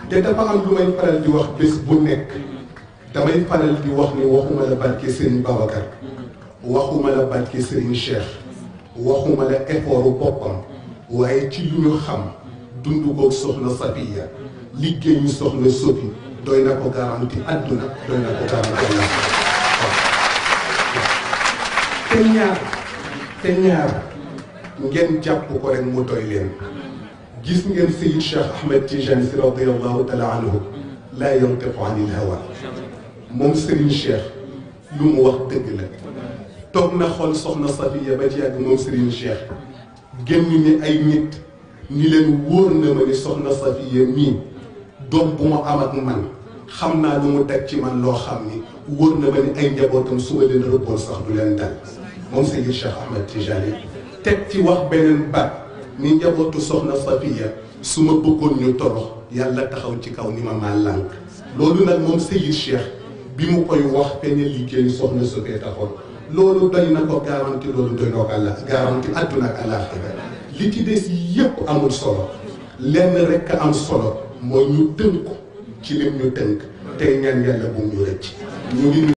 te dafa am lu may faral di wax bés bu nekk damay faral di wax ni waxuma la barke Serigne Babacar waxuma la barke Serigne Cheikh waxuma la effortu boppam waaye ci lu ñu xam dundu ko soxna Safiya liggéeyu soxna Sophie doy na ko garanti àdduna doy na ko garanti la te ñaar ngeen jàpp ko rek mu doy leen gis ngeen Seyid Cheikh Ahmed Tijani si radiyallahu taala anhu laa yantiqu anil hawa moom Serigne Cheikh lu mu wax dëgg la toog na xool soxna Safiya ba ci yàgg moom Serigne Cheikh génn ni ay nit ni leen wóor na ma ni soxna Safiya mii doom bu ma am ak man xam naa lu mu teg ci man loo xam ni wóor na ma ni ay njabootam su ma leen rëbboon sax du leen dal moom Seyid Cheikh Ahmed Tijani teg ci wax beneen baat ni njabootu soxna Safiya su ma bëggoon ñu torox yàlla taxaw ci kaw ni ma maa lànk loolu nag moom Seyid Cheikh bi mu koy wax peñe liggéeyu soxna Sophie taxoon loolu doy na ko garanti loolu doy na ko àlla garanti àdduna ak àllaaxira li ci des yépp amul solo lenn rekk am solo mooy ñu tënk ci lim ñu tënk tey ñaan yàlla bu ñu rëcc ñu ngi